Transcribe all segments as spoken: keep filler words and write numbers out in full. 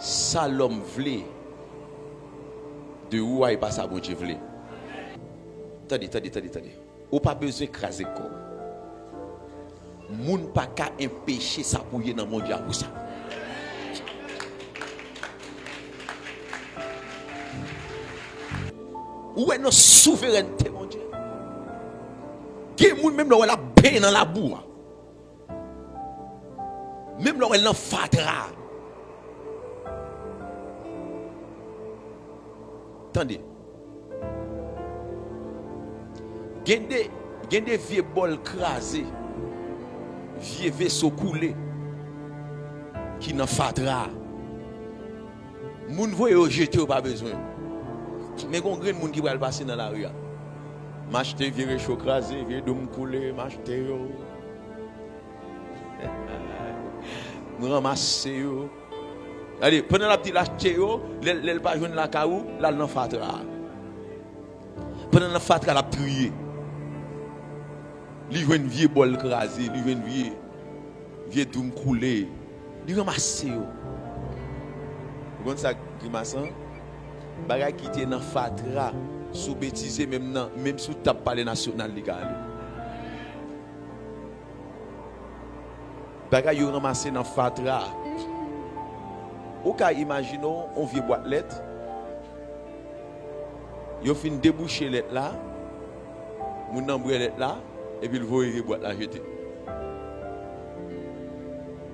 Sa lòm vle de ou a, e pa sa Bondye vle. Tande, tande, tande, tande. Ou pa bezwen kraze kò w. Moun pa ka enpeche sa pou w ye nan Bondye a pou sa. Ou wè nan souverènte Bondye. Gen moun menm lè w wè l ap benyen nan labou a. Menm lè w wè l nan fatra. Tande. Gen de, gen de vye bòl kraze, vye veso koule ki nan fatra. Moun voye yo jete, yo pa bezwen. Men gon grenn moun ki pral pase nan lari a. M achte vye recho kraze, vye doum koule, m achte yo. M ranmase yo. Gade, pandan l ap di l achte yo, lè, lè l pa jwenn lakay ou, l al nan fatra a. Pandan l nan fatra, l ap triye. Li jwenn vye bòl kraze, li jwenn vye, vye doum koule. Li ranmase yo. Ou konn sa k grimasan? Bagay ki te nan fatra, si w betize, menm nan, menm si w t ap pale nasyonal, li ka ale. Bagay yo ranmase nan fatra. Ou ka imajine w, yon vye bwat lèt. Yo fin debouche lèt la, moun nan bwè lèt la, epi l voye vye bwat la jete.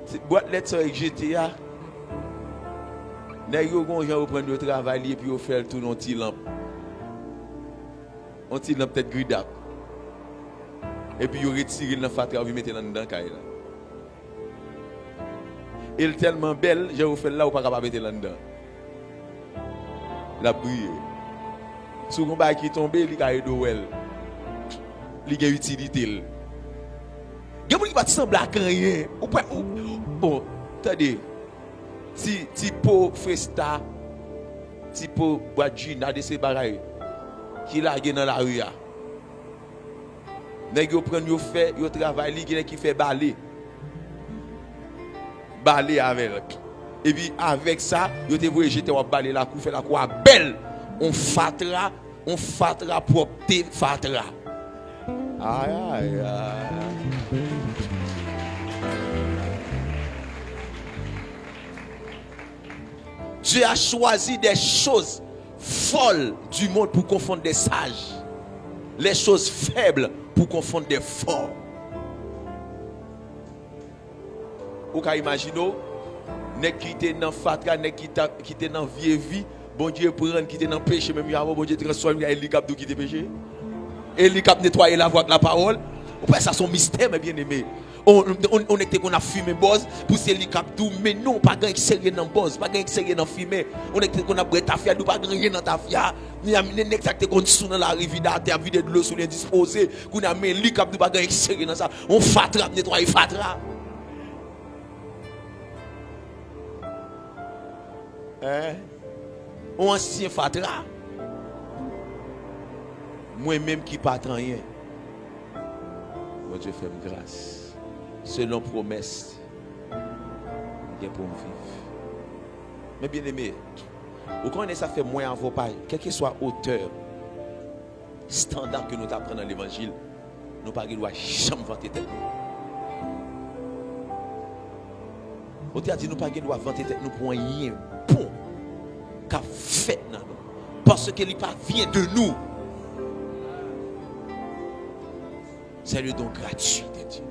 Se bwat lèt sa yo k jete a, nèg yo gon jan yo pran l, yo travay li, epi yo fè l tounen yon ti lanp. Yon ti lanp tèt gridap. Epi yo retire l nan fatra, yo vin mete l anndan kay la. E l tèlman bèl, jan yo fè l la, ou pa ka pa mete l anndan. L ap briye. Si w gon bagay ki tonbe, li ka ede w wè l. Li gen itilite l. Gen moun ki pa t sanble ak anyen. Ou pa, ou, bon, tande. Ti, ti po Fresta, ti po bwat Jina, de se bagay ki lage nan lari a. Nèg yo pran l, yo fè, yo travay li, gen nèg ki fè bale. Bale avè l. Epi avèk sa, yo te voye jete w ap bale lakou, fè lakou a bèl. On fatra, on fatra pwòpte fatra. Ay, ay, ay. Dieu a choisi des choses folles du monde pour confondre des sages, les choses faibles pour confondre des forts. Ou ka imajine w, nèg ki te nan fatra, nèg ki ta, ki te nan vye vi, Bondye pran, ki te nan peche menm jan avè w, Bondye transfòme l, e li k ap di w kite peche. E li k ap netwaye lavwa ak lapawòl. Ou kwè sa se yon mistè, men byeneme? On, on, on nèg te konn ap fimen bòz, pou se li k ap di w, men non, pa gen anyen k serye nan bòz, pa gen anyen k serye nan fimen. On nèg te konn ap bwè tafya, di w pa gen anyen nan tafya. Ni a, ni nèg sa k te konn sou nan lari, vide atè, ap vide dlo sou li endispoze. Kounye a, men li k ap di w pa gen anyen k serye nan sa. On fatra ap netwaye fatra. Hein? On ansyen fatra. Mwen menm ki pa t anyen. Bondye fè m gras. Selon pwomès, m gen pou m viv. Men byeneme, ou konnen sa fè mwen avè w pa, kèlkeswa otè, estanda ke nou ta pran nan levanjil, nou pa gen dwa janm vante tèt nou. Otè a di nou pa gen dwa vante tèt nou pou anyen bon k ap fèt nan nou. Paske li pa vyen de nou. C'est le don gratuit de Dieu.